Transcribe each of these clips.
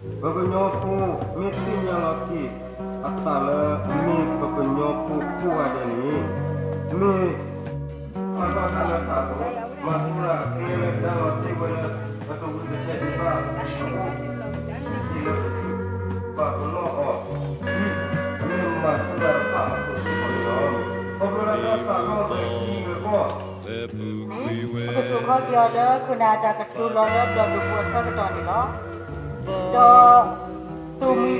ပကညီဖိမ့ၢ်သ့ၣ်ညါလီၤက့ၤအသးလၢအမ့ၢ်ပကညီဖိကိးဂၤဒဲးန့ၣ်, မ့ၢ် မၤထူရၤအကျဲလၢဒါလီၤတ့ၢ်ဝဲလၢ ပတဝံၤတတဲာ်တဘၣ် ပကလီၢ်အီၤ ဒ်အမ့ၢ်မၤထူရၤတဖၣ်အသိးစ့ၢ်ကီးန့ၣ်လီၤ. ခီဖျိလၢတၢ်သးထီၣ်လၢခံဂ့ၤအဂီၢ် န့ၣ် ပကစိာ်ခီက့ၤအီၤလၢခိၣ်နၢ်အတၢ်ကတိၤလီၤလၢဘျီၣ်ဒိၣ်ပူၤအဆၢကတီၢ်န့ၣ်လီၤ. ဒီး သိၣ်မှံၤကရၢအ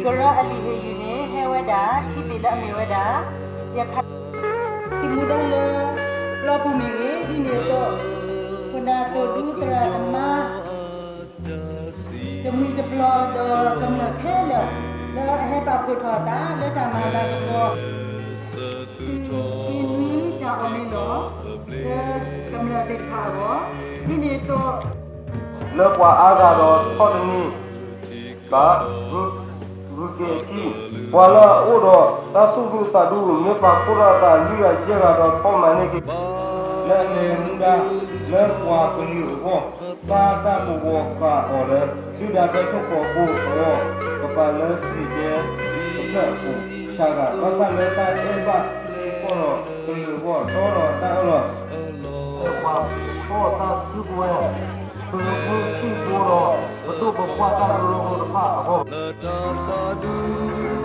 လံာ်ဟ့ၣ်ယုၢ်န့ၣ် ဟဲဝဲဒၣ် ထံဘ့ၣ်လၢအမ့ၢ်ဝဲဒၣ် ယခး မူဒါလၢ လီၢ်ပူၤမ့ၢ်ဂ့ၤ ဒ်န့ၣ်အသိး ခိၣ်နၢ်သိၣ်ဒူသရၣ်သမါ တမှံၤတပျီၤဒီးကမျၢၢ်ခဲလၢာ် လၢအဟဲပာ်ဖှိၣ်ထီၣ်အသးလၢတၢ်မၤလၤကပီၤ သုးက့နွံတၢ်အီၣ်မ့ၤလီၢ် လၢကမျၢၢ်သ့ၣ်တဖၣ်အဂီၢ် ဒ်န့ၣ်အသိး လၢပှၤအါဂၤဒီးထီၣ်တန့ၢ် ဘၣ် ဂုၤက့ၤအခံ ပှၤလၢအအိၣ်ဒီးတၢ်သူၣ်ဒူသးဒူ မ့ၢ်ပာ်ဖှိၣ်ထီၣ်အသးလွံၢ်ဂၤယဲၢ်ဂၤဒီးထီၣ်မၤန့ၢ်က့ၤ လၢအလဲၤမူဒါ လၢပှၤကလုာ်အဂီၢ် ဘၣ်တၢ်ကဝီၤဃာ်အီၤလၢ ဒုၣ်ဒါဖဲထိၣ်ဃီၤဖိအဂီၢ် ကပၤလၢစံၣ်တဲၤတဖျၢၣ်အပူၤ တဂၤ ဘၣ်ဆၣ်လၢတၢ်အဲၣ်ဘၣ်စ့ၢ်ကီးဒီး ကလုာ်အဂီၢ်တီဒီးတၢ်အၢၣ်လီၤ ပှၤဖီၣ်တၢ်စုကဝဲၤ ပသုးဖိသံၣ်ဘိဒီး ပဒိၣ်ပပှၢ်တၢ်ကရၢကရိတဖၣ်အဂီၢ် လၢတၢ်သးဒူ